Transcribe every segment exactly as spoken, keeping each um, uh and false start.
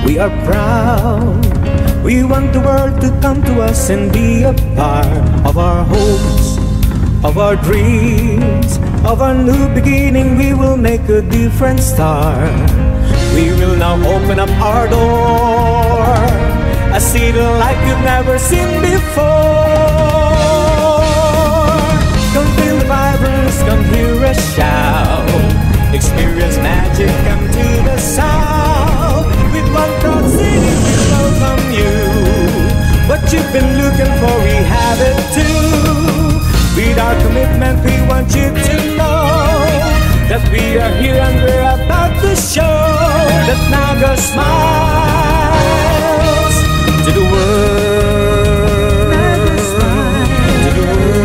We are proud. We want the world to come to us and be a part of our hopes, of our dreams, of our new beginning. We will make a different start. We will now open up our door, a city like you've never seen before. Come feel the vibrance, come hear us shout. Experience magic, come to the south. With one proud city, we welcome you. What you've been looking for, we have it too. With our commitment, we want you to know that we are here and we're about to show that Naga smiles to the world. To the world.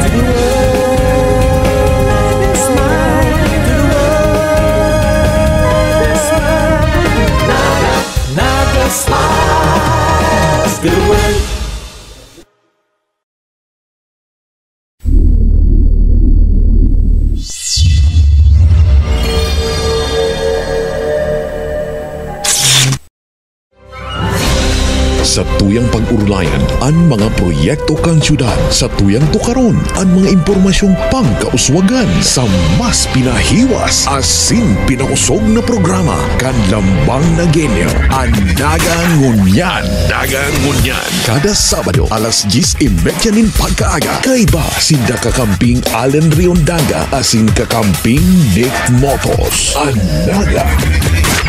To the world. To the world. Naga smiles to the world. Satuyang pag-orolayan an mga proyekto kan syudad. Satuyang tukaron an mga impormasyong pangkauswagan sa mas pinahiwas asin pinakusog na programa kan Lambang na Genyo, an Naga Ngunyan. Naga Ngunyan. Kada Sabado, alas dyes y media nin pagkaaga, kaiba sinda kakamping Allen Riondaga asin kakamping Nick Motos. An Naga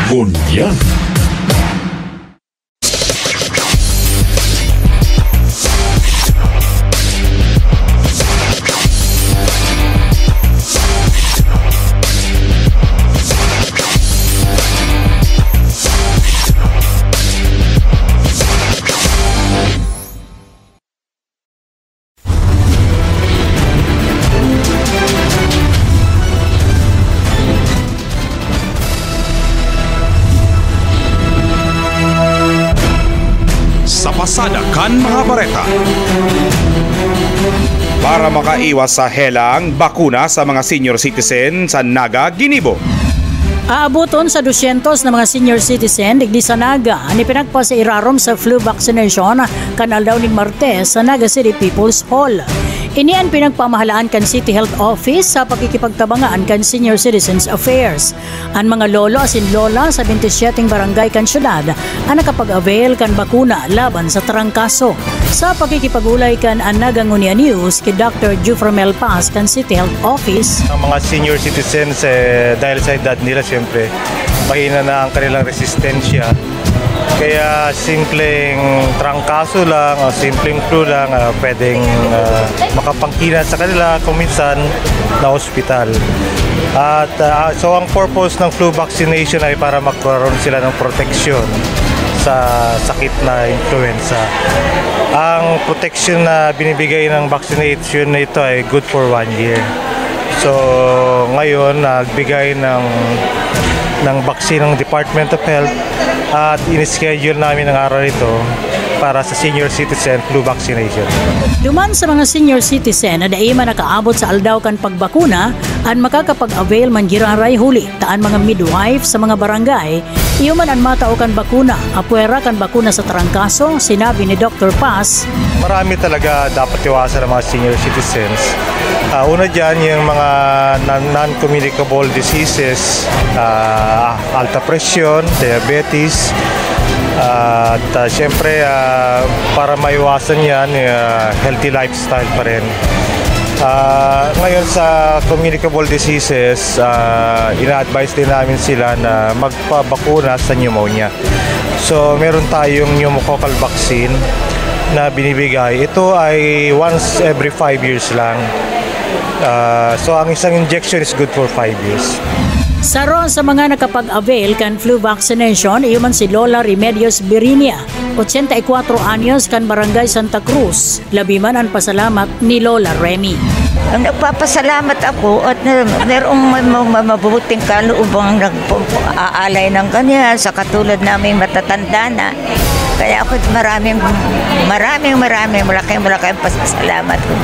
Ngunyan. Sa pasada kan mga bareta. Para makaiwas sa helang, bakuna sa mga senior citizen sa Naga ginibo. Aaboton sa dusyentos na mga senior citizen digdi sa Naga an ipinagpasairarom sa flu vaccination kan aldaw ning Martes sa Naga City People's Hall. Ini an pinagpamahalaan kan City Health Office sa pakikipagtabangan kan Senior Citizens Affairs. An mga lolo asin lola sa bente y siyete barangay kan syudad an nakapag-avail kan bakuna laban sa trangkaso. Sa pakikipag-olay kan An Naga Ngunyan News ki Doctor Juframel Paz kan City Health Office, Ang mga senior citizens, eh, dahil sa edad nila, siyempre, mahina na ang kanilang resistensya. Kaya simpleng trangkaso lang o simpleng flu lang, ah, pwedeng, ah, makapanghinay sa kanila kung minsan na ospital. At, ah, so ang purpose ng flu vaccination ay para magkaroon sila ng proteksyon sa sakit na influenza. Ang proteksyon na binibigay ng vaccination na ito ay good for one year. So, ngayon, nagbigay ng, ng vaccine ng Department of Health at in-schedule namin ang araw nito para sa senior citizen flu vaccination. Duman sa mga senior citizen na dai man nakaabot sa aldaw kan pagbakuna, an makakapag-avail man giraray huli ta an mga midwife sa mga barangay, iyo man an matao kan bakuna, apwera kan bakuna sa trangkaso, sinabi ni Doctor Paz. Marami talaga dapat iwasan ng mga senior citizens. Ah, una dyan, yung mga non-, non-communicable diseases, ah, alta presyon, diabetes, at, ah, siyempre, ah, para maiwasan yan, ah, healthy lifestyle pa rin. Ah, ngayon sa communicable diseases, ah, ina-advise din namin sila na magpabakuna sa pneumonia. So, meron tayong pneumococcal vaccine na binibigay. Ito ay once every five years lang. Ah, so, ang isang injection is good for five years. Saro sa mga nakapag-avail kan flu vaccination, iyo man si Lola Remedios Birinia, ochenta y cuatro anyos, kan Barangay Santa Cruz. Labi man an pasalamat ni Lola Remy. Nagpapasalamat ako at na, merong ma-, ma-, ma-, mabuting kaloobang nag-, aalay ng ganyan sa katulad naming matatanda na. Kaya ako maraming, maraming, maraming, malaking, malaking pasasalamat ko.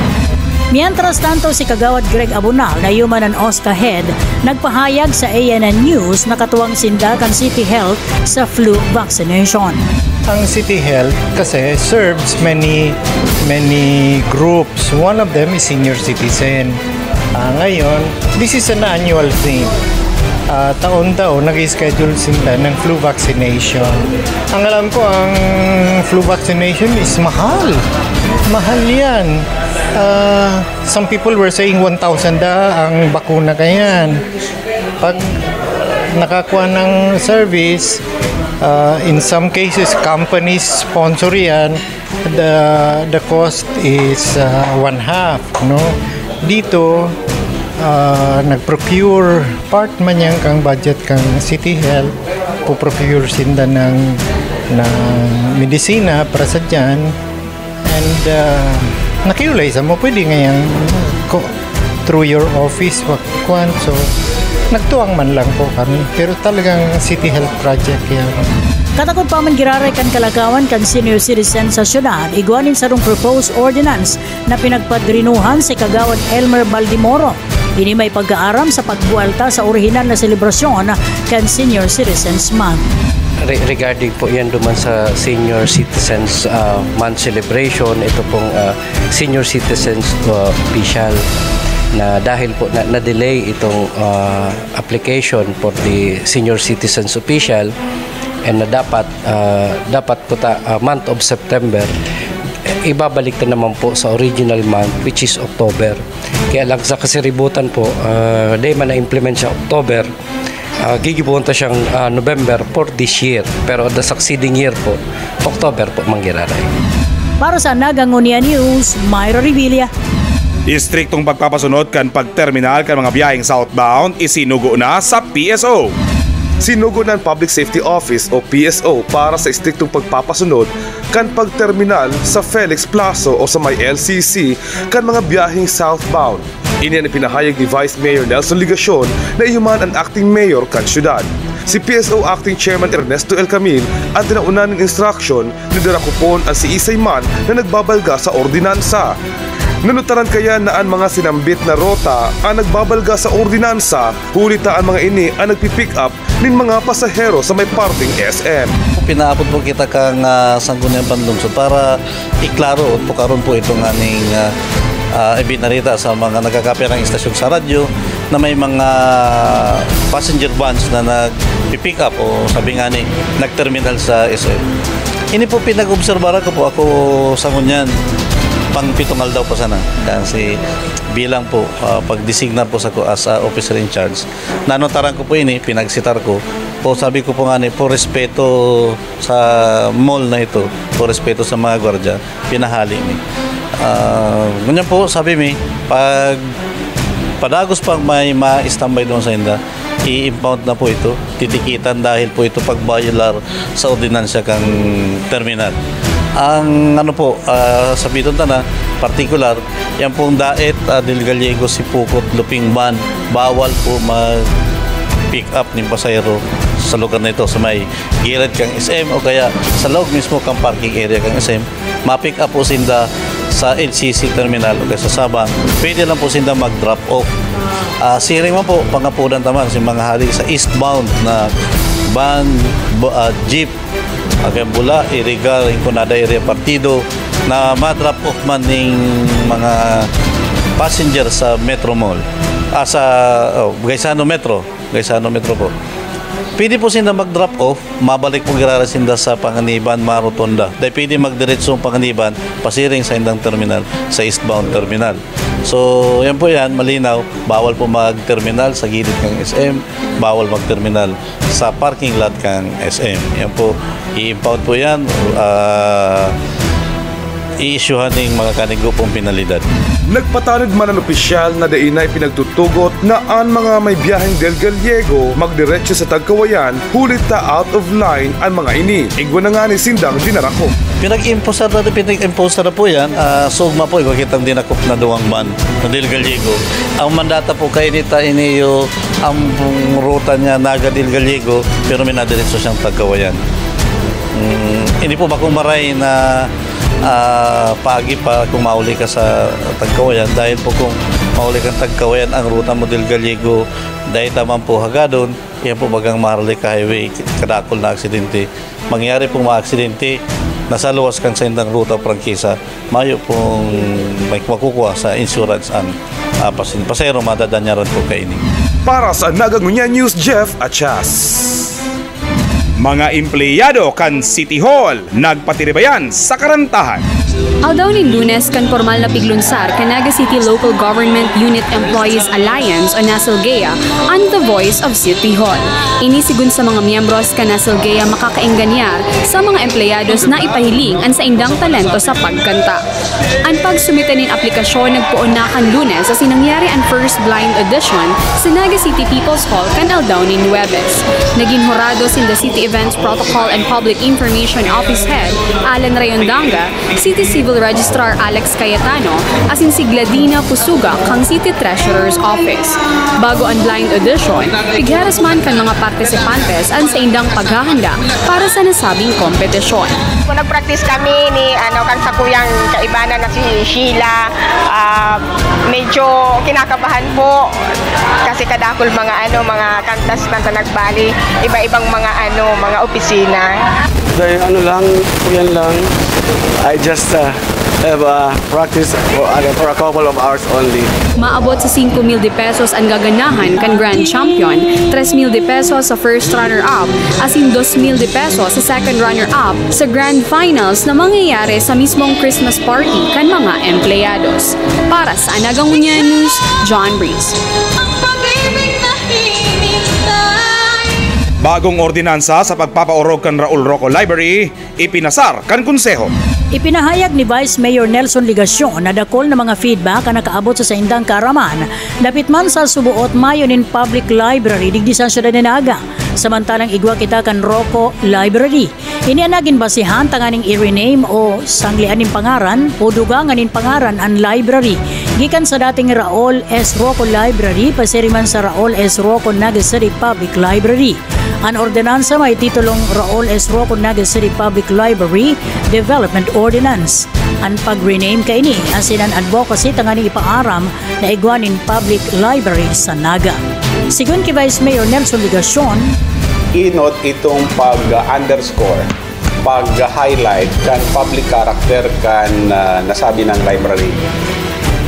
Mientras tanto, si Kagawad Greg Abunal na human an OSCA head, nagpahayag sa A N N News na katuwang sinda kan City Health sa flu vaccination. Ang City Health kasi serves many many groups. One of them is senior citizen. Ah, ngayon, this is an annual thing. Ah, taon-taon nag-schedule sila ng flu vaccination. Ang alam ko, ang flu vaccination is mahal. Mahal yan. Ah, some people were saying one thousand da ang bakuna kayan. Pag nakakuha ng service, ah, in some cases, companies sponsor yan, the, the cost is ah, one half, no? Dito, ah, nag-procure, part man yan kang budget kang City Health, po-procure sinda ng, ng medisina para sa dyan. And ah, nakiulay sa mo, pwede ngayang ko, through your office, wa-, kwan. So, nagtuwang man lang po kami. Pero talagang City Health Project yan. Katakod pa man giraray kan kalakawan kan senior citizen sa syudad, igwa nin sarong proposed ordinance na pinagpadrinuhan si Kagawad Elmer Baldimoro. Ini may pagkaaram sa pagbuwalta sa orihinal na selebrasyon kan Senior Citizens Month. Re- regarding po yan duman sa Senior Citizens ah, Month celebration, ito pong ah, Senior Citizens ah, Official na dahil po na, na-delay itong ah, application for the Senior Citizens Official and na dapat ah, dapat po ta ah, month of September, ibabalik na naman po sa original month, which is October. Kaya lang sa kasiributan po, ah, di man na-implement sa October, ah, gigibohon ta siyang ah, November for this year. Pero the succeeding year po, October po manggiraray. Para sa Nagangonia News, Myra Revilla. Istriktong pagpapasunod kan pagterminal kan mga biyaheng southbound isinugo na sa P S O. Sinugo na ang Public Safety Office o P S O para sa istriktong pagpapasunod kan pagterminal sa Felix Plazo o sa may L C C kan mga biyaheng southbound. Ini an ipinahayag ni Vice Mayor Nelson Legacion na ihuman an acting mayor kan syudad. Si P S O Acting Chairman Ernesto El Camil an tinawan nin instruction ni Dara Cupon an siisay man na nagbabalga sa ordinansa. Nanutaran kaya na an mga sinambit na rota an nagbabalga sa ordinansa, huli ta an mga ini an nagpi-pick up nin mga pasahero sa may parting S M. Pinaapod po kita kang ah, Sangguniang Panlungsod para iklaro o tukaron po itong aning ah, ah, ibinarita sa mga nagkakapirang istasyon sa radyo na may mga passenger vans na nag-pick up o sabi nga ni nag-terminal sa S M. Ini po pinag-obserbaran ko po ako sa ngunyan pang pitong aldaw pa sana. Kasi bilang po ah, pag-designar po sa as a officer in charge, nanotaran ko po ini, pinagsitar ko. Po sabi ko po nga ni, po respeto sa mall na ito, po respeto sa mga gwardiya, pinahali mi. Ah, ngunyan po, sabi mi, pag padagos pang may ma-standby doon sa inda, i-impound na po ito, titikitan dahil po ito pag-violar sa ordinansya kang terminal. Ang ano po, ah, sa Bidon Tana, partikular, yan pong Daet, ah, Del Gallego, Sipukot, Luping Ban, bawal po mag-pick up ng pasahero sa lugar na ito, sa may gilid kang S M o kaya sa loob mismo kang parking area kang S M. Ma-pick up po sinda sa L C C terminal o kaya sa Sabang. Pwede lang po sinda mag-drop off. Ah, siring man po, pangapudan taman si mga hali sa eastbound na van, bu- ah, jeep, Agyang Bula, Irigal, Rinconada area partido na ma-drop off man ning mga passenger sa Metro Mall. Ah, sa oh, Gaisano Metro, Gaisano Metro po. Pwede po sinda mag-drop off, mabalik po giraray sinda sa Panganiban, mga rotonda. Dahil pwede magdiretso ang Panganiban, pasiring sa indang terminal, sa eastbound terminal. So, yan po yan, malinaw, bawal po mag-terminal sa gilid ng S M, bawal mag-terminal sa parking lot kang S M. Yan po, i-impound po yan, ah, i-issuehan ng mga kanigupong penalidad. Nagpatanud man an opisyal na dai na ipinagtutugot na an mga may biyaheng Del Gallego magdiretso sa Tagkawayan, huli ta out of line an mga ini. Igwa na ngani sindang dinarako. Pinag-imposter na, pinag-imposter na po yan. Ah, sugma po, igwa kitang dinakop na duwang van na Del Gallego. Ang mandata po kayo nita, iniyo, ang ruta niya, Naga Del Gallego, pero may nadiretso siyang Tagkawayan. Mm, hindi po ba kung maray na Ah, paagi pa kung mauli ka sa Tagkawayan, dahil po kung mauli kang Tagkawayan, ang ruta mo dil Gallego, dai ta man po hagadon, yan po bagang Maharlika Highway, kadakul na aksidente. Mangyari pong mga aksidente, nasa luwas kan saindang ruta o prangkisa, mayo pong may makukuha sa insurance ang, ah, pasin-, pasahero, madadanyaran po kaini. Para sa Naga Ngunyan News, Jeff Achas. Mga empleyado kan City Hall nagpatiribayan sa karantahan. Aldaw nin Lunes kan pormal na piglunsar kan Naga City Local Government Unit Employees Alliance o NACILGEA an The Voice of City Hall. Ini sigun sa mga miyembros kan NACILGEA makakaenganyar sa mga empleyados na ipahiling an saindang talento sa pagkanta. An pagsumite nin aplikasyon nagpoon na kan Lunes asin nangyari an first blind audition sa Naga City People's Hall kan aldaw nin Huwebes. Nagin hurado sinda City Events Protocol and Public Information Office Head Alan Rayondanga, City Civil Registrar Alex Cayetano, asin si Gladina Pusuga kan City Treasurer's Office. Bago an blind audition, pigheras man kan mga partisipantes an saindang paghahanda para sa nasabing kompetisyon. Kung nag-practice kami ni, ano, kan sakuyang kaibanan na si Sheila, ah, medyo kinakabahan po kasi kadakul mga, ano, mga kantas na nagbali, iba-ibang mga, ano, mga opisina. Dahil ano lang, yan lang, I just, uh, have a practice for, ano, for a couple of hours only. Maabot sa singko mil de pesos an gaganahan kan grand champion, tres mil de pesos sa first runner-up, asin dos mil de pesos sa second runner-up sa grand finals na mangyayari sa mismong Christmas party kan mga empleyados. Para sa Naga Ngunyan News, John Breeze. Bagong ordinansa sa pagpapaorog kan Raul Roco Library, ipinasar kan Konseho. Ipinahayag ni Vice Mayor Nelson Legacion na dakul na mga feedback an nakaabot sa saindang kaaraman dapit man sa suboot mayo nin public library digdi sa syudad nin Naga. Samantalang igwa kita kan Roco Library. Ini an nagin basehan tanganing i-rename o sanglian nin pangaran o dugangan nin pangaran an library gikan sa dating Raul S. Roco Library pasiring man sa Raul S. Roco Naga City Public Library. An ordinansa may titulong Raul S. Roco Naga City Public Library Development Ordinance. An pag-rename kaini asin an advocacy tanganing ipaaram na igwa nin public library sa Naga. Sigon ki Vice Mayor Nelson Legacion, inot itong pag-underscore, pag-highlight kan public character kan, ah, nasabing library.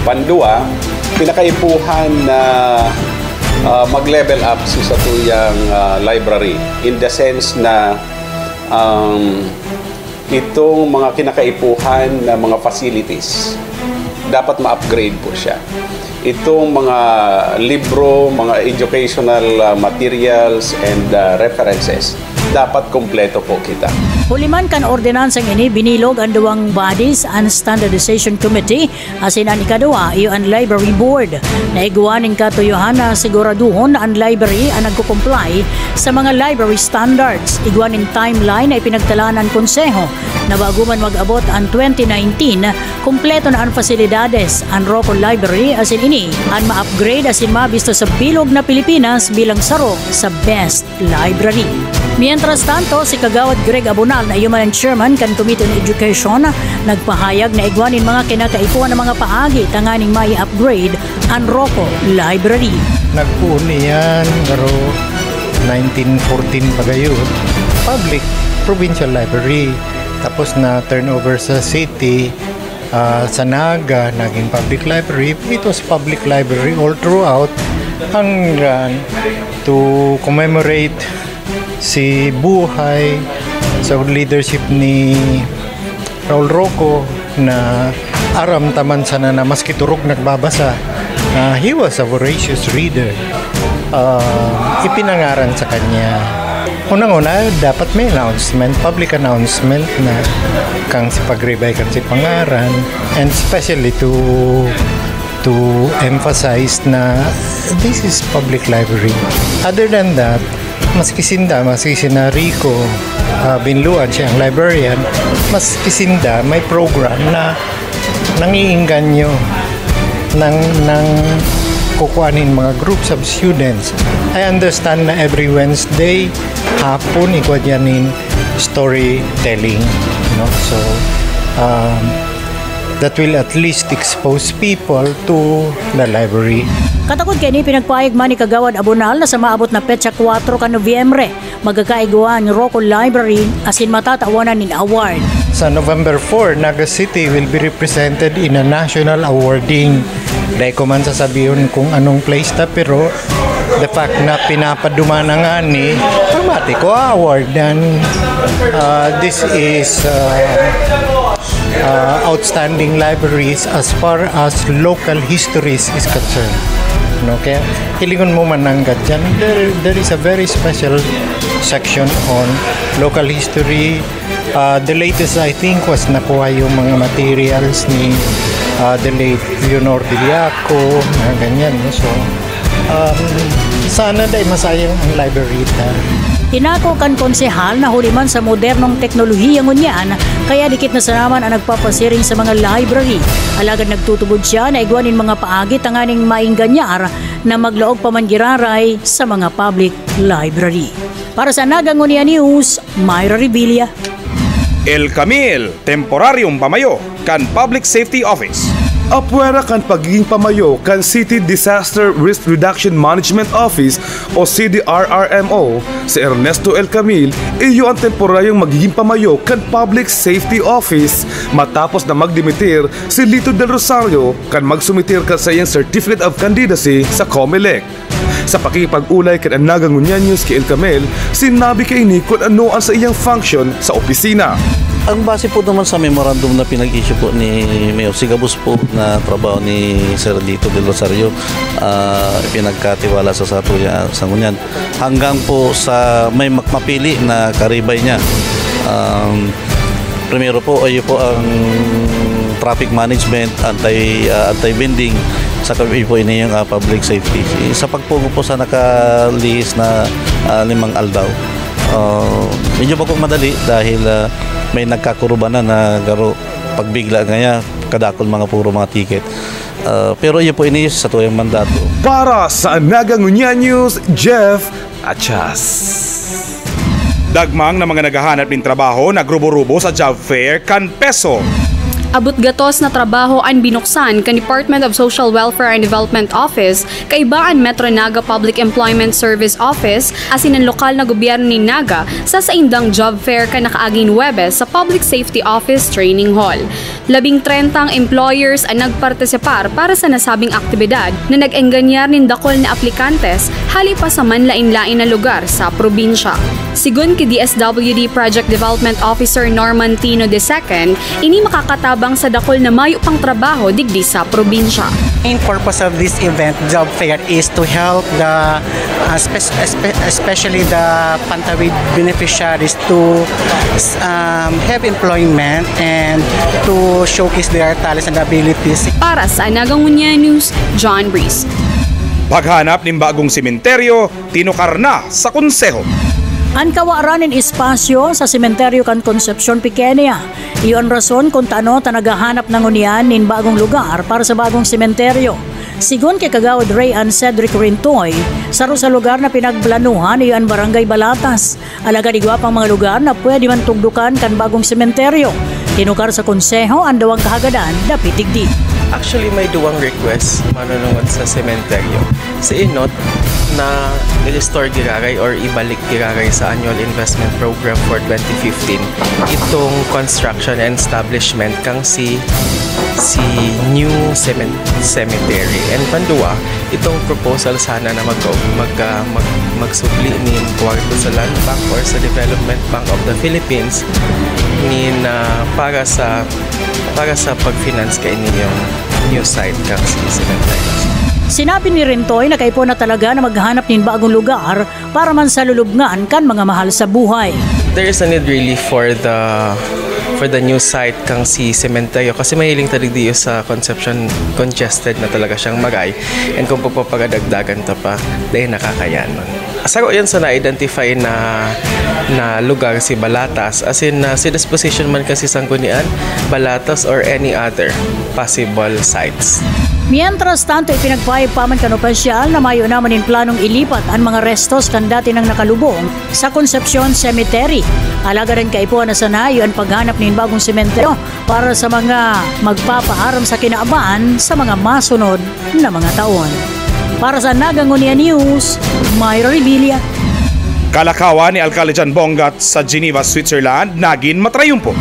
Pandua, kinakaipuhan na, ah, mag-level up si satuyang, ah, library in the sense na, um, itong mga kinakaipuhan na mga facilities, dapat ma-upgrade po siya. Itong mga libro, mga educational, ah, materials and, ah, references, dapat kompleto po kita. Huli man kan ordenansang ini, binilog an duwang bodies, an Standardization Committee asin an ikaduwa iyo an Library Board. Naigwa nin katuyohan na siguraduhon na an library an nagko-comply sa mga library standards. Igwa nin timeline na ipinagtalaan an Konseho na bago man mag-abot an twenty nineteen, kumpleto na an fasilidades, an Roco Library asin ini an ma-upgrade asin mabisto sa bilog na Pilipinas bilang saro sa best library. Mientras tanto, si Kagawad Greg Abonal na iyo man an chairman kan Committee on Education, nagpahayag na igwa nin mga kinakaipuhan na mga paagi tanganing mai-upgrade an Roco Library. Nagpoon iyan, pero nineteen fourteen pa gayon, public provincial library. Tapos na turnover sa city, ah, sa Naga, naging public library. It was public library all throughout hanggang to commemorate si Buhay sa leadership ni Raul Roco na aram ta man sana na maski turog nagbabasa, ah, he was a voracious reader. Ah, ipinangaran sa kanya. Unang-una, dapat may announcement, public announcement na kan si Pagrebay, kan si Pangaran, and especially to, to emphasize na this is public library. Other than that, maski sinda, maski sina Rico, ah, Binluan, siya ang librarian, maski sinda, may program na nangiingganyo ng, ng kukuha nin mga groups of students. I understand na every Wednesday hapon, igwa diyan nin storytelling, no? So, um, that will at least expose people to the library. Katakod kaini, pinagpahayag man ni Kagawad Abonal na sa maabot na petsa kwatro kan Nobyembre, magkakaigwa an Roco Library asin matatawanan nin award. Sa November four, Naga City will be represented in a national awarding. Dai ko man sasabihon kung anong place ta, pero the fact na pinapaduma na nga ni, automatic ko award. And uh, this is uh, uh, outstanding libraries as far as local histories is concerned. No? Kaya hilingon mo man nanggad dyan, there, there is a very special section on local history. Uh, the latest, I think, was nakuha yung mga materials ni uh, the late Leonor Viliaco, mga ganyan. No? So, um, sana dai masayang ang library ta. Inako kan konsehal na huli man sa modernong teknolohiya ngunyan, kaya dikit na sana man ang nagpapasiring sa mga library. Alagad nagtutubod siya na igwa nin mga paagi tanganing maenganyar na maglaog pa man giraray sa mga public library. Para sa Naga Ngunyan News, Myra Revilla. El Camil, temporaryong pamayo kan Public Safety Office. Apwera kan pagiging pamayo kan City Disaster Risk Reduction Management Office o C D R R M O, si Ernesto El Camil iyo an temporaryong magiging pamayo kan Public Safety Office matapos na magdimitir si Lito Del Rosario kan magsumitir kan saiyang Certificate of Candidacy sa Comelec. Sa pakikipag-olay kan Naga Ngunyan News ki El Camil, sinabi kaini kun ano an saiyang function sa opisina. Ang base po naman sa memorandum na pinag-issue po ni Mayor Sigabos po na trabaho ni Sir Lito Del Rosario, ah, pinagkatiwala sa satuya sa ngunyan. Hanggang po sa may mak- mapili na karibay niya. Um, primero po, ayo po ang traffic management, anti, ah, anti-vending, sa kabi po ini yung ah, public safety. Sa pagpugo po sa nakalihis na ah, limang aldaw, ah, medyo pa po madali dahil ah, may nagkakurubanan na garo pagbigla ngaya kadakol mga puro mga ticket. Ah, pero iyo po ini sa tuyang mandato. Para sa Naga Ngunyan News, Jeff Achas. Dagmang na mga naghahanap nin trabaho nagrubo-rubo sa job fair kan PESO. Abot gatos na trabaho an binuksan kan Department of Social Welfare and Development Office, kaiba an Metro Naga Public Employment Service Office asin an lokal na gobyerno nin Naga sa saindang job fair kan nakaaging Huwebes sa Public Safety Office Training Hall. Labing trentang employers an nagpartisipar para sa nasabing aktibidad na nag-engganyar nin dakul na aplikantes hali pa sa manlaen-laen na lugar sa probinsya. Sigon ki D S W D Project Development Officer Norman Tino the second, ini makakatabang sa dakul na mayo pang trabaho digdi sa probinsya. Main purpose of this event, job fair, is to help the, uh, spe- espe- especially the Pantawid beneficiaries to um, have employment and to showcase their talents and abilities. Para sa Naga Ngunyan News, John Breeze. Paghanap nin bagong sementeryo, tinukar na sa Konseho. An kawaran nin espasyo sa sementeryo kan Concepcion Pequeña, iyo an rason kun tano ta naghahanap na ngunyan nin bagong lugar para sa bagong sementeryo. Sigon ki Kagawad Ray Ann Cedric Rintoy, saro sa lugar na pinagplanuhan iyo an Barangay Balatas. Alagad igwa pang mga lugar na pwede man tugdokan kan bagong sementeryo. Tinukar sa Konseho an duwang kahagadan dapit digdi. Actually, may duwang request manunungod sa sementeryo. Sa inot na i-restore giraray or ibalik giraray sa annual investment program for twenty fifteen itong construction and establishment kang si si new cemen- cemetery. And pandua, itong proposal sana na mag, mag, ah, mag, magsubli nin kwarto sa Land Bank or sa Development Bank of the Philippines nin ah, para sa para sa pag-finance kaini yung new site kang si cementerio. Sinabi ni Rintoy na kaipuhan na talaga na maghanap nin bagong lugar para man sa lulubngan kan mga mahal sa buhay. There is a need really for the for the new site kang si cementerio kasi mahiling ta digdi sa Concepcion, congested na talaga siyang magay, and kung pagpapagadagdagan ta pa, dahil nakakayanon. Saro yan sa na-identify na na lugar si Balatas, as in, ah, si disposition man kasi Sanggunian, Balatas, or any other possible sites. Mientras tanto, ipinagpahayag pa man kan opisyal na mayo naman nin planong ilipat an mga restos kan dati nang nakalubong sa Concepcion Cemetery. Alagad an kaipuhan na sana iyo an paghanap nin bagong sementeryo para sa mga magpapaaram sa kinaban sa mga masunod na mga taon. Para sa Naga Ngunyan News, Myra Revilla. Kalakawan ni Alcalde John Bongat sa Geneva, Switzerland, nagin matrayumpo.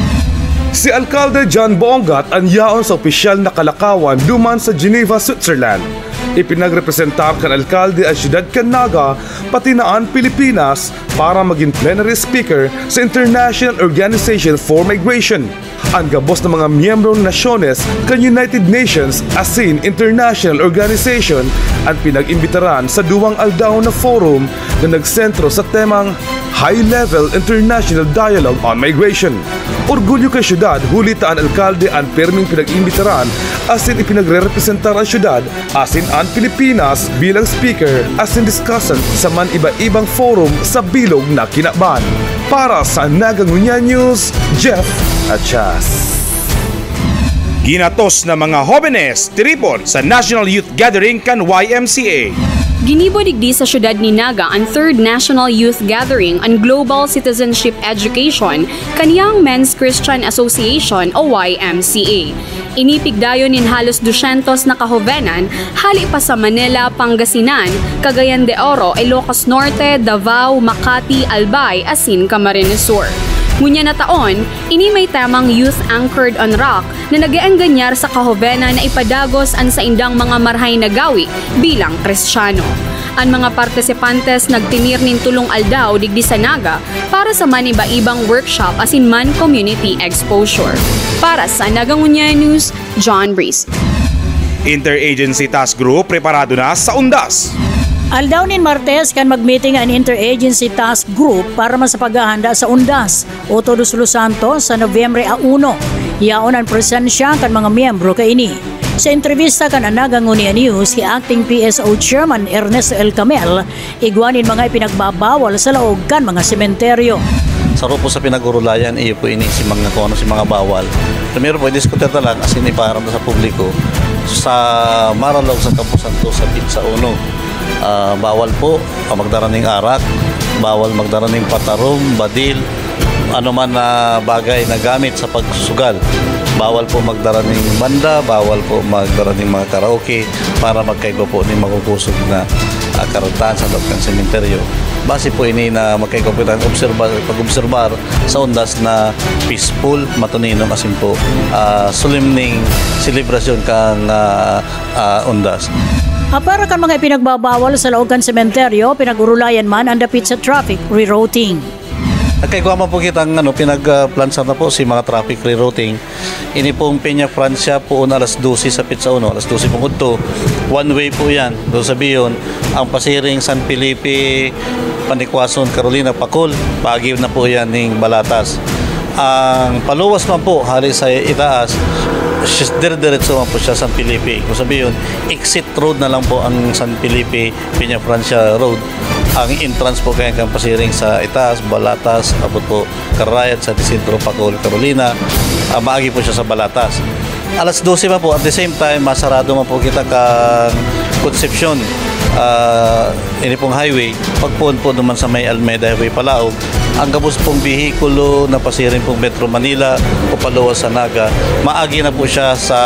Si Alcalde John Bongat an yaon sa opisyal na kalakawan duman sa Geneva, Switzerland. Ipinagrepresentar kan alkalde an siyudad kan Naga, pati na an Pilipinas, para magin plenary speaker sa International Organization for Migration. An gabos na mga miyembrong nasyones kan United Nations asin international organization an pinag-imbitaran sa duwang aldaw na forum na nagsentro sa temang High-Level International Dialogue on Migration. Orgulyo kan siyudad huli ta an alkalde an pirming pinag-imbitaran asin ipinagrerepresentar an siyudad asin an Pilipinas bilang speaker asin discussant sa man iba-ibang forum sa bilog na kinaban. Para sa Naga Ngunyan News, Jeff Achas. Ginatos na mga hobenes tiripon sa National Youth Gathering kan Y M C A. Ginibo digdi sa siyudad ni Naga an Third National Youth Gathering on Global Citizenship Education kan Young Men's Christian Association o Y M C A. Inipig dayon nin halos dusyentos na kahobenan hali pa sa Manila, Pangasinan, Cagayan de Oro, Ilocos Norte, Davao, Makati, Albay asin Camarines Sur. Ngunyan na taon, ini may temang Youth Anchored on Rock na nag-eenganyar sa kahobenan na ipadagos an saindang mga marhay na gawi bilang Kristiyano. An mga partisipantes nagtener nin tolong aldaw digdi sa Naga para sa man iba-ibang workshop asin man community exposure. Para sa Naga Ngunyan News, John Breeze. Interagency Task Group preparado na sa Undas. Aldaw nin Martes kan magmeeting an Interagency Task Group para man sa paghahanda sa Undas o Todos los Santos sa Nobyembre a uno. Yaon an presensya kan mga miyembro kaini. Sa entrebista kan Naga Ngunyan News, si Acting P S O Chairman Ernesto El Camel, igwa nin mga ipinagbabawal sa laog kan mga sementeryo. Saro po sa pinag-urulayan, iyo po ini si mga, kung ano si mga bawal. Primero po, i-discutir na lang, asin ipaharap na sa publiko. Sa Mar-a-Lago, sa Campo Santo, sa Pizza Uno, ah, bawal po, ah, magdara ning arak, bawal magdara ning patarom, badil, ano man na bagay na gamit sa pagsusugal. Bawal po magdara ning banda, bawal po magdara ning mga karaoke para magkaigwa po ning makukusog na, ah, karantahan sa loob ng sementeryo. Base po ini na magkaigwa po ng obserba-, pag-obserbar sa undas na peaceful, matuninong asin po, ah, solemneng selebrasyon kang, ah, ah, undas. Apara kan mga ipinagbabawal sa laog kan sementeryo, pinag-urulayan man an dapit sa traffic rerouting. Nagkaigwa man po kitang, ano, pinag, ah, plansar na po si mga traffic rerouting. Ini pong Peña Francia poon alas dose sa Pizza Uno, alas dose pong udto. One way po yan. So, sabiyon, ang pasiring San Felipe, Panikwason, Carolina, Pacol, paagi na po yan ning Balatas. Ang paluwas man po, hali sa itaas, sis-, dire-diretso man po siya San Felipe. Kung sabiyon, exit road na lang po ang San Felipe, Peña Francia Road. Ang entrance po kaya kang pasiring sa itaas, Balatas, abot po, Karayat, sa Sentro, Pacol, Carolina, ah, maagi po siya sa Balatas. Alas dose pa po, at the same time, masarado man po kita kang Concepcion, ah, ini pong highway, pagpoon po naman sa may Almeda Highway palaog. Ang gabos pong behikulo na pasiring pong Metro Manila o paluwas sa Naga, maagi na po siya sa,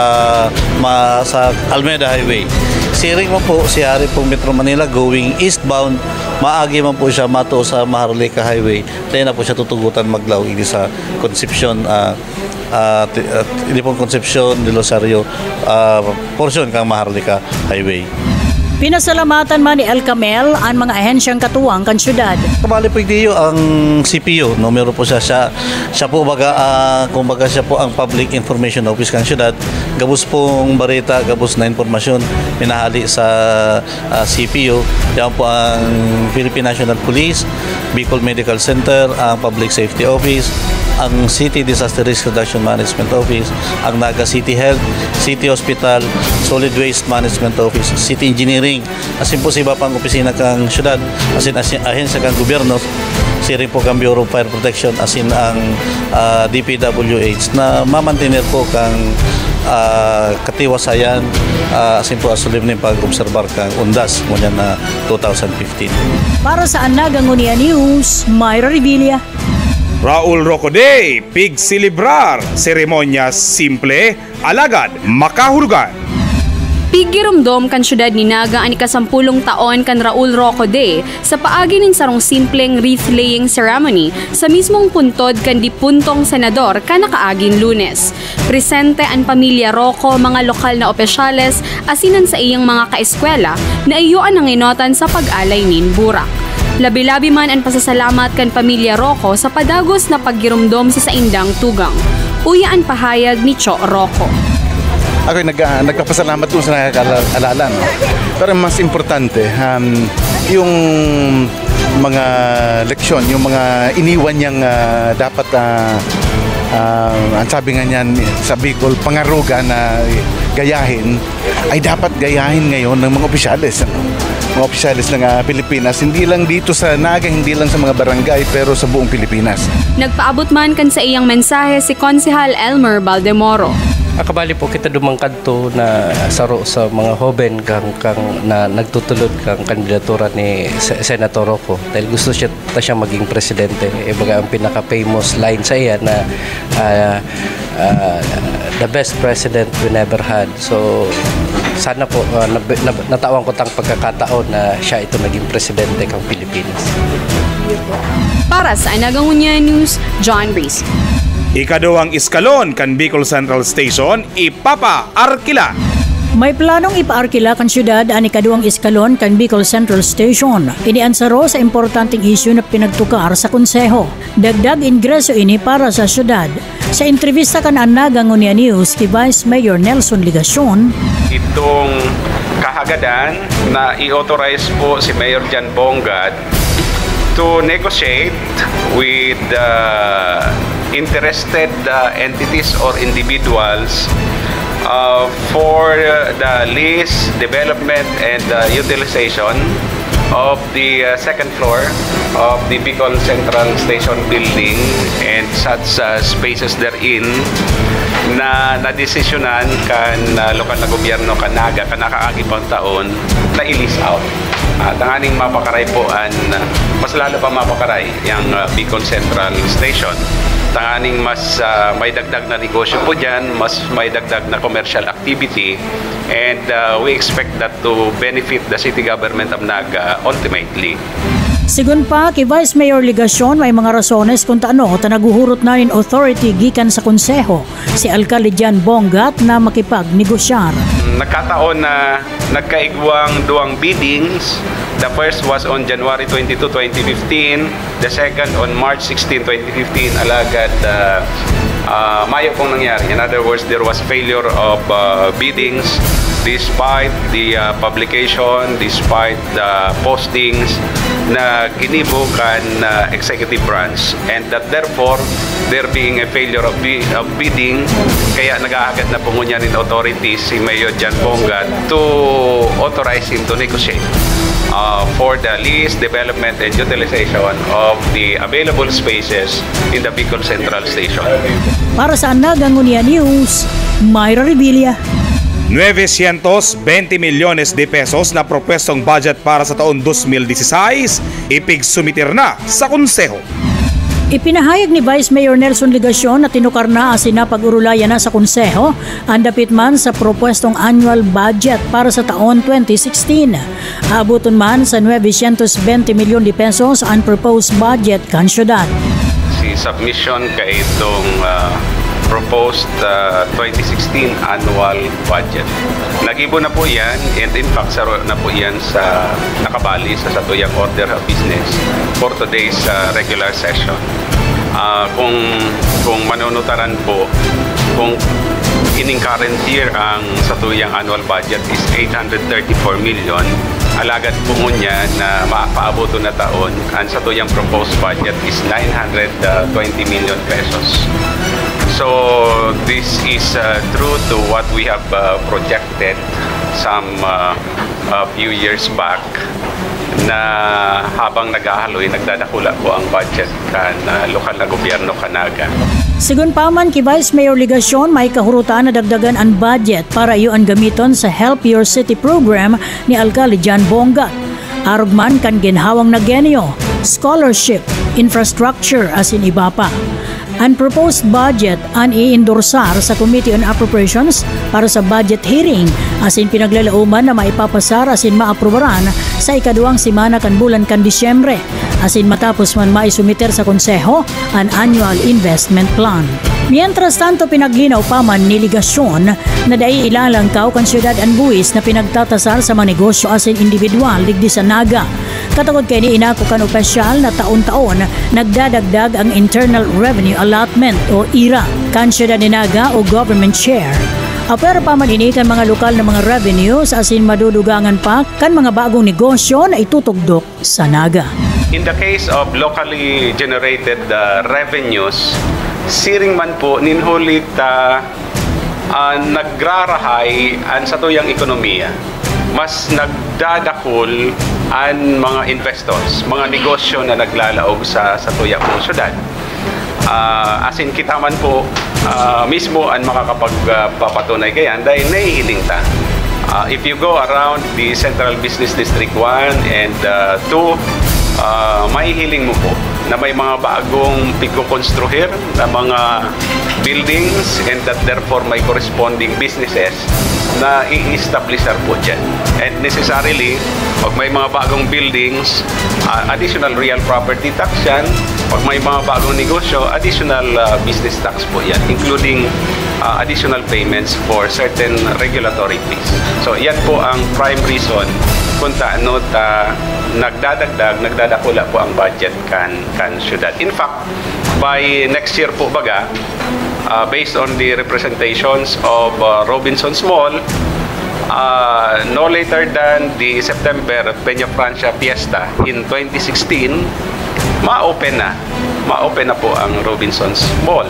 ma-, sa Almeda Highway. Siring mo po, si Hari pong Metro Manila going eastbound, maagi man po siya mato sa Maharlika Highway. Tayo na po siya tutugutan maglaog ini sa Concepcion, ah, ah, ti-, ah, ini pong Concepcion del Rosario, ah, portion kang Maharlika Highway. Pinasalamatan man ni El Camel an mga ahensyang katuwang kan syudad. Kabali po, Diyo, ang C P O, numero po siya, siya, siya po baga, ah, kumbaga siya po ang Public Information Office kan syudad. Gabos pong bareta, gabos na impormasyon, minahali sa, ah, C P O. Yan po ang Philippine National Police, Bicol Medical Center, ang Public Safety Office, ang City Disaster Risk Reduction Management Office, ang Naga City Health, City Hospital, Solid Waste Management Office, City Engineering, asin po sa iba pang opisina kang syudad, asin, asin ahensya kang gobyerno, Siring po kan Bureau of Fire Protection asin ang, ah, D P W H na mamantener po kan, ah, katiwasayan, ah, asin po ang solemne pag-obserbar kan undas ngunyan na two thousand fifteen. Para sa Anaga Ngunyan News, Myra Revilla. Raul Roco Day, pigselebrar, seremonya simple, alagad makahulugan. Piggiromdom kan syudad ni Naga an ikasampulong taon kan Raul Roco Day sa paagi nin sarong simpleng wreath-laying ceremony sa mismong puntod kan dipuntong senador kan nakaaging Lunes. Presente an pamilya Roco, mga lokal na opisyales, asin an saiyang mga kaeskwela na iyo an nangenotan sa pag-alay nin burak. Labi-labi man an pasasalamat kan pamilya Roco sa padagos na paggiromdom sa saindang tugang. Uya an pahayag ni Cho Roco. Ako'y nag-, ah, nagpapasalamat dun sa nakakaalala, no? Pero mas importante, um, yung mga leksyon, yung mga iniwan niyang, ah, dapat, ah, ah, ang sabi nga niyan sa Bicol, pangaruga na gayahin, ay dapat gayahin ngayon ng mga opisyales, ano? Mga opisyales ng, ah, Pilipinas, hindi lang dito sa Naga, hindi lang sa mga barangay, pero sa buong Pilipinas. Nagpaabot man kan saiyang mensahe si Konsehal Elmer Baldemoro. Akabali po kita dumangkad to na saro sa mga hoben kang, kang na nagtutulod kang kandidatura ni Se-, Senator Roco dahil gusto siya ta siya maging presidente. Eh, baga ang pinaka-famous line sa iya na, ah, ah, "The best president we never had." So, sana po, ah, nab-, nab-, natawan ko tang pagkakataon na siya ito naging presidente kang Pilipinas. Para sa Anaga Ngunyan News, John Breeze. Ikaduwang eskalon kan Bicol Central Station, ipapaarkila. May planong ipaarkila kan syudad an ikaduwang eskalon kan Bicol Central Station. Ini an saro sa importanteng isyu na pinagtukar sa Konseho. Dagdag ingreso ini para sa syudad. Sa entrevista kan Anaga Ngunyan News ki Vice Mayor Nelson Legacion, Itong kahagadan na i-authorize po si Mayor John Bongat to negotiate with, uh, interested, uh, entities or individuals, uh, for, uh, the lease, development, and, uh, utilization of the, uh, second floor of the Bicol Central Station building and such, uh, spaces therein na nadesisyonan kan, uh, lokal na gobyerno kan Naga kan nakaagi pang taon na i-lease out. Ah, tanganing mapakaray po an, ah, mas lalo pa mapakaray yang, ah, Bicol Central Station. Tanganing mas, ah, may dagdag na negosyo po diyan, mas may dagdag na commercial activity, and, ah, we expect that to benefit the city government of Naga ultimately. Sigon pa ki Vice Mayor Legacion, may mga rasones kun taano ta naghuhurot na nin authority gikan sa Konseho si Alkalde John Bongat na makipagnegosyar. Nagkataon na nagkaigwang duwang biddings. The first was on January twenty-two, twenty fifteen. The second on March sixteen, twenty fifteen. Alagad, ah, ah, mayo pong nangyari. In other words, there was failure of, ah, biddings despite the, ah, publication, despite the postings na ginibo kan, ah, executive branch, and that therefore, there being a failure of bi-, of bidding, kaya nag-aagad na po ngunyan in authority si Mayor John Bongat to authorize him to negotiate, ah, for the lease, development, and utilization of the available spaces in the Bicol Central Station. Para sa Anaga Ngunyan News, Myra Revilla. Nuevecientos veinte milyones de pesos na propuestong budget para sa taon dos mil dieciséis, ipigsumitir na sa Konseho. Ipinahayag ni Vice Mayor Nelson Legacion na tinukar na asin napag-orolayan na sa Konseho an dapit man sa propuestong annual budget para sa taon twenty sixteen. Aaboton man sa nuevecientos veinte milyon de pesos an proposed budget kan syudad. Si submission kaitong, ah, proposed, ah, twenty sixteen annual budget. Nagibo na po yan, and in fact, saro na po yan sa nakabali sa satuyang order of business for today's, ah, regular session. Ah, kung, kung manunutaran po, kung ining current year ang satuyang annual budget is eight hundred thirty-four million, alagad po ngunyan na ma-, paaboton na taon, ang satuyang proposed budget is nine hundred twenty million pesos. So, this is, uh, true to what we have, uh, projected some, uh, A few years back na habang naghahaloy, nagdadakula po ang budget kan, ah, lokal na gobyerno kan Naga. Sigon pa man ki Vice Mayor Legacion, may kahurotan na dagdagan an budget para iyo an gamiton sa Help Your City program ni Alkalde John Bongat. Arog man kan ginhawang na genyo, scholarship, infrastructure asin iba pa. An proposed budget an iindorsar sa Committee on Appropriations para sa budget hearing asin pinaglalaoman na maipapasar asin maaprubaran sa ikaduwang semana kan bulan kan Disyembre, asin matapos man maisumiter sa Konseho an annual investment plan. Mientras tanto, pinaglinaw pa man ni Legacion na dai ilalangkaw kan syudad an buhis na pinagtatasar sa mga negosyo asin indibidwal digdi sa Naga. Katagod kaini, inako kan opisyal na taon-taon nagdadagdag ang internal revenue allotment o ira kan syudad ni Naga o government share. Apwera pa man ini kan mga lokal na mga revenues asin madudugangan pa kan mga bagong negosyo na itutugdok sa Naga. In the case of locally generated uh, revenues, siring man po nin huli ta ah, nagrarahay an satuyang ekonomiya. Mas nagdadakul an mga investors, mga negosyo na naglalaog sa satuyang syudad. Ah, asin kita man po ah, mismo an makakapagpapatunay kaiyan dahil nahihiling ta. Ah, if you go around the Central Business District one and uh, two, ah, mahihiling mo po na may mga bagong pigkokonstruhir na mga buildings and that therefore may corresponding businesses na i-establishar po dyan. And necessarily, pag may mga bagong buildings, ah, additional real property tax yan. Pag may mga bagong negosyo, additional ah, business tax po yan, including ah, additional payments for certain regulatory fees. So yan po ang prime reason kung taano ta nagdadagdag, nagdadakula po ang budget kan kan syudad. In fact, by next year po baga, ah, based on the representations of ah, Robinsons Mall, ah, no later than the September Peña Francia Fiesta in twenty sixteen, ma-open na. Ma-open na po ang Robinsons Mall.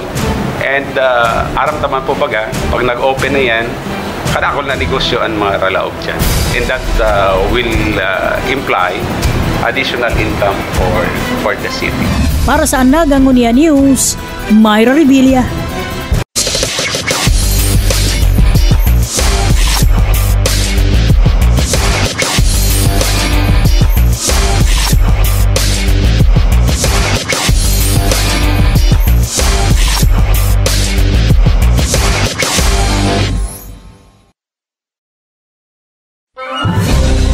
And ah, aram ta man po baga, pag nag-open na yan, kadakol na negosyo ang mga ralaog dyan. And that ah, will ah, imply additional income for for the city. Para sa Naga Ngunyan News, Myra Revilla.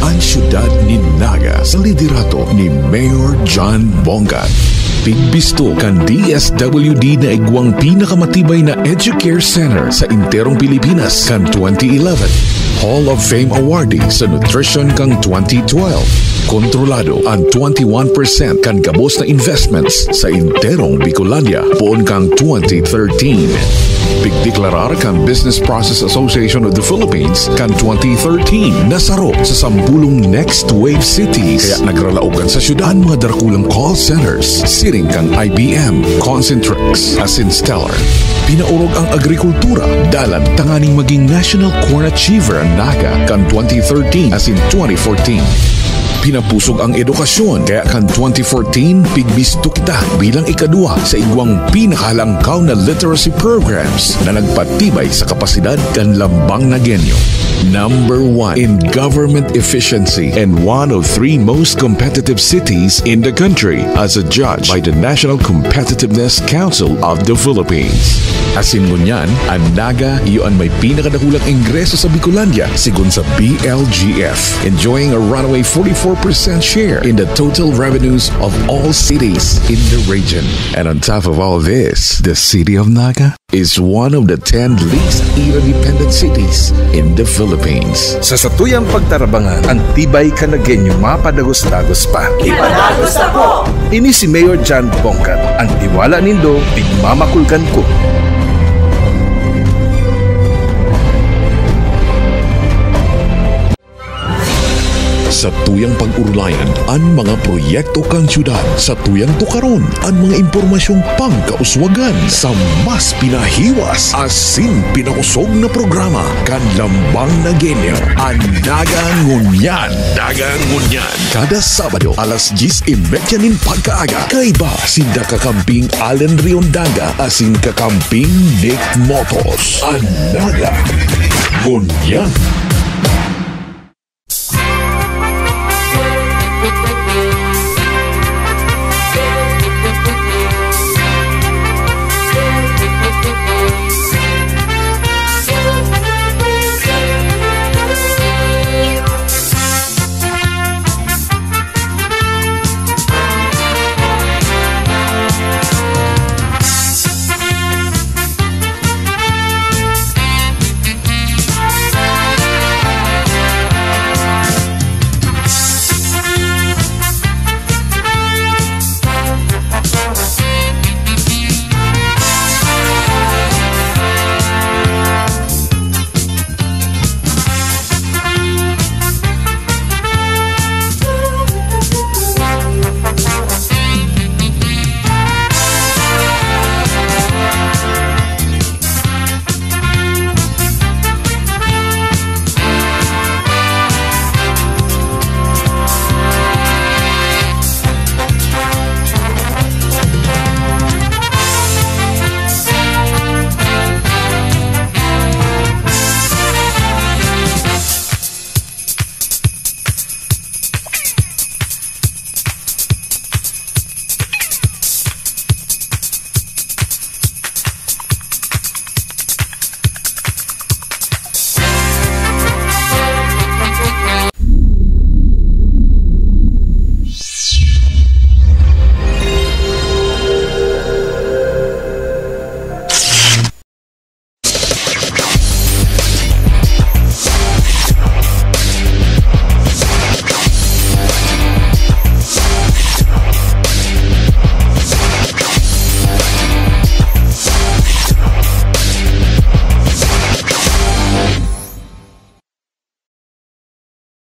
An siyudad nin Naga sa liderato ni Mayor John Bongat. Pigbisto kan D S W D na igwang pinakamatibay na Educare Center sa enterong Pilipinas kan twenty eleven. Hall of Fame awardee sa nutrition kan twenty twelve. Kontrolado an twenty-one percent kan gabos na investments sa enterong Bicolandia poon kan twenty thirteen. Pigdeklarar kan Business Process Association of the Philippines kan twenty thirteen na saro sa sampulong Next Wave Cities. Kaya nagralaogan sa syudad an mga darakulang call centers, siring kan I B M, Concentrix, asin Stellar. Pinaorog ang agrikultura, dalan tanganing maging National Corn Achiever an Naga kan twenty thirteen asin twenty fourteen. Pinapusog ang edukasyon, kaya kan twenty fourteen, pigbisto kita bilang ikaduwa sa igwang pinakahalangkaw na literacy programs na nagpatibay sa kapasidad kan lambang na genyo. Number one in government efficiency and one of three most competitive cities in the country as a judge by the National Competitiveness Council of the Philippines. Asin ngunyan, an Naga iyo an may pinakadakulang ingreso sa Bicolandia, sigon sa B L G F, enjoying a runaway forty-four percent share in the total revenues of all cities in the region. And on top of all this, the city of Naga is one of the ten least interdependent cities in the Philippines. Sa satuyang pagtarabangan, an tibay kan Nagueño mapadagos-dagos pa. Ipadagos na po! Ini si Mayor John Bongat. An tiwala nindo, pigmamakulgan ko. Sa tuyang pag-urulayan an mga proyekto kan syudad, sa tuyang tukaron an mga impormasyong pangkauswagan sa mas pinahiwas asin pinausog na programa kan Lambang na Gamer, an Daga Ngunyan. Daga Ngunyan, kada Sabado alas diyes y media nin pagkaaga. Kaiba sinda kakamping Allen Riondaga asin kakamping Nick Motos. An Daga Ngunyan.